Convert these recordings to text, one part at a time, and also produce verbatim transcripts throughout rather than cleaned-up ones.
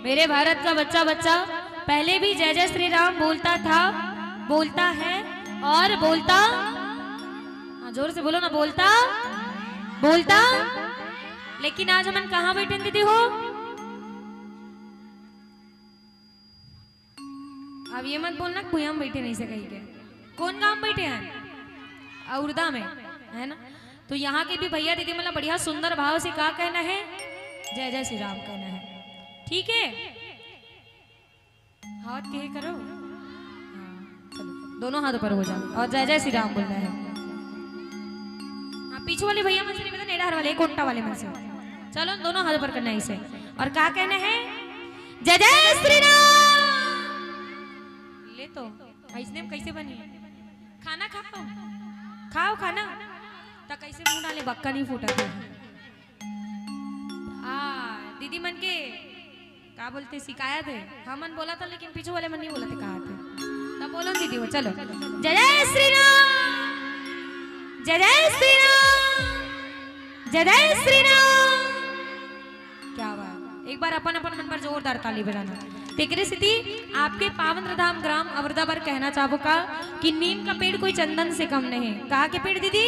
मेरे भारत का बच्चा बच्चा पहले भी जय जय श्री राम बोलता था, बोलता है और बोलता, हाँ, जोर से बोलो ना, बोलता, बोलता। लेकिन आज हमन कहाँ बैठे हैं दीदी हो? अब ये मत बोलना कुइयां में बैठे नहीं से कहीं के। कौन गांव में बैठे हैं? औरदा में, है ना? तो यहाँ के भी भैया दीदी मतलब बढ़िया सुंदर भाव से का कहना है? जय जय श्री राम कहना है। ठीक है, हाथ के करो। हाँ, चलो, दोनों हाथ ऊपर हो जाओ और जय जय श्री राम बोलना है। हाँ, पीछे वाले भैया मन से नहीं बता, नेड़ाहर वाले, कोंटा वाले मन से। चलो, दोनों हाथ ऊपर करना है इसे। और का कहना है? जय जय श्री राम। ले तो, इसने में कैसे बनी? खाना खाओ, खाओ खाना। तो कैसे मुंह डाले, बक्का नहीं फूटा था। आ, दीदी मन के का बोलते, शिकायत है। हमन बोला था, लेकिन पीछू वाले मन नहीं बोला थे, कहा थे। तब बोलो दीदी हो, चलो। जय जय श्री राम, जय जय श्री राम, जय जय श्री राम। क्या बात, एक बार अपन अपन मन पर जोरदार ताली बजाना। तेकरे सेती आपके पावन धाम ग्राम अवरदा बर कहना चाहबो का कि नीम का पेड़ कोई चंदन से कम नहीं। कहा के पेड़ दीदी?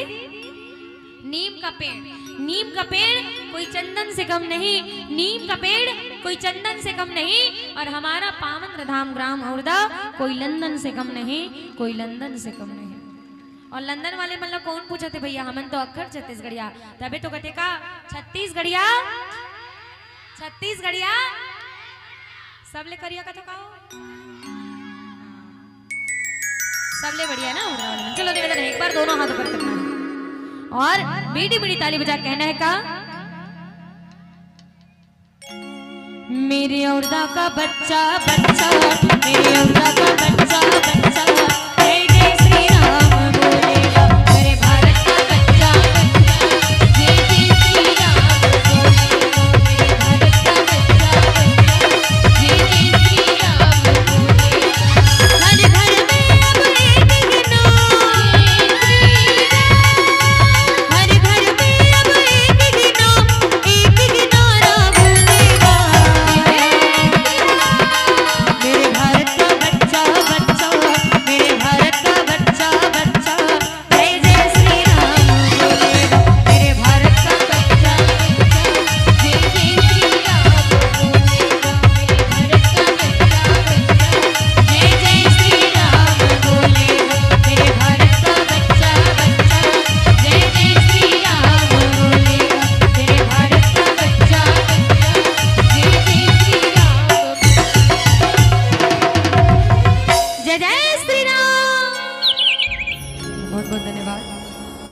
नीम का पेड़, नीम का पेड़ कोई चंदन से कम नहीं, नीम का पेड़ कोई चंदन से कम नहीं। और हमारा पावन धाम ग्राम अवरदा कोई लंदन से कम नहीं, कोई लंदन से कम नहीं। और लंदन वाले मन ला कौन पूछत हे भैया, हमन तो अक्खर छत्तीसगढ़िया, तबे तो कथे का छत्तीसगढ़िया, छत्तीसगढ़िया। सबले करिया का तो का हो? सबले बढ़िया ना, उड़ान। चलो देवे, एक बार दोनों हाथ ऊपर करना है और मीठी मीठी ताली बजा कहना है का, मेरे औरदा का बच्चा, बच्चा, मेरे औरदा का बच्चा, बच्चा।